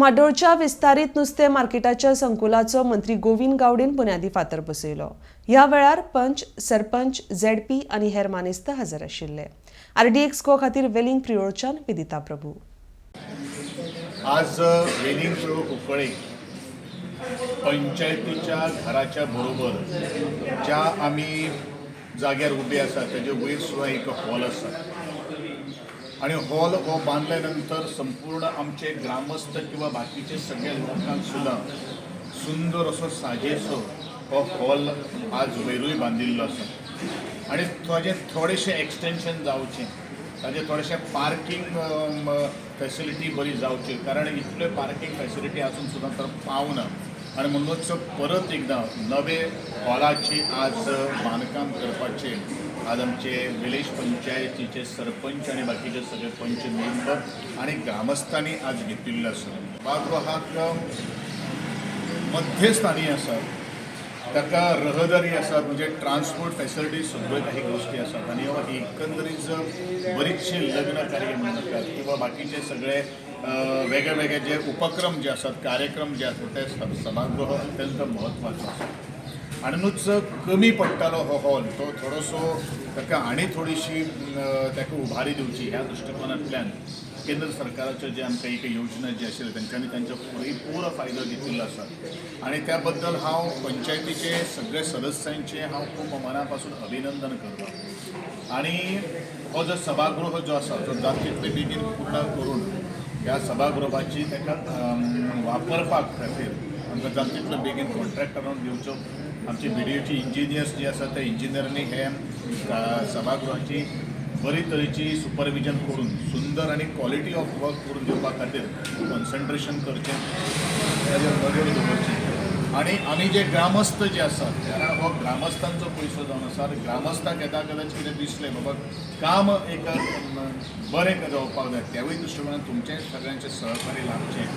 म्हाड्डोळच्या विस्तारीत नुस्तें मार्केटाच्या संकुलाचो मंत्री गोविंद गावडेन बुन्यादी फातर बसयलो. ह्या वेळार पंच, सरपंच, झेडपी आनी हेर मानेस्त हजर आशिल्ले. आरडीएक्स गो खातीर वेलिंग प्रियोळच्यान विदिता प्रभू. आज वेलिंग प्रियोळ कुंकळे पंचायतीच्या घराच्या बरोबर ज्या आमी जाग्यार उबे आसा, तेजे वयर सुद्दां एक हॉल आसा आणि हॉल हो बांदल्या नंतर संपूर्ण आमचे ग्रामस्थ किंवा बाकीचे सगळे लोकांक सुद्दां सुंदर असो साजेसो हो हॉल आज वयरूय बांदिल्लो आसा. आणि ताजें थोडेशें एक्सटेंशन जावचें, ताजें थोडेशें पार्कींग फॅसिलिटी बरी जावची, कारण इतल्यो पार्कींग फॅसिलिटी आसून सुद्दां तर पावना. आनी म्हणूनच परत एकदां नवे हॉलाची आज बांदकाम करपाचे आज आमचे विलेज पंचायतीचे सरपंच आनी बाकीचे सगळे पंच मेंबर आनी ग्रामस्थांनी आज घेतिल्लो आसा. सभागृहाक मध्यस्थानी आसा, ताका रहदारी आसात, म्हणजे ट्रान्सपोर्ट फॅसिलिटी सगळ्यो काही गोष्टी आसात. आनी हो एकंदरीत जर बरीचशी लग्न कार्य म्हणटात किंवा बाकीचे सगळे वेगळे वेगळे जे उपक्रम जे आसात, कार्यक्रम जे आसात, ते सभागृह अत्यंत म्हत्वाचो आसा. आनी न्हूच कमी पडटालो हो हॉल, तो थोडोसो ताका आनी थोडीशी ताका उभारी दिवची ह्या दृश्टिकोनांतल्यान केंद्र सरकाराच्यो जे आमकां एक योजना जी आशिल्ली, तेंच्यांनी तांचो पुरेपूर फायदो घेतिल्लो आसा. आनी त्या बद्दल हांव पंचायतीचे सगळे सदस्यांचे हांव खूब मना पासून अभिनंदन करता. आनी हो जो सभागृह जो आसा, तो जाता तितले बेगीन पूर्ण करून ह्या सभागृहाची ताका वापरपाक खातीर आमकां जाता तितलो बेगीन कॉन्ट्रॅक्टरांक दिवचो. आमचे बीडीओचे इंजिनियर्स जे आसा, त्या इंजिनियरांनी हे सभागृहाची बरी तरेची सुपरविजन करून सुंदर आनी क्वॉलिटी ऑफ वर्क करून दिवपा खातीर कॉन्सन्ट्रेशन करचें, ताजेर नदर दवरची. आनी आमी जे ग्रामस्थ जे आसात, कारण हो ग्रामस्थांचो पयसो जावन आसा, आनी ग्रामस्थांक येदा कदाच कितें दिसलें बाबा काम एक बरें जावपाक जाय, त्यावूय दृश्टिकोनान तुमचें सगळ्यांचें सहकार्य लाभचें.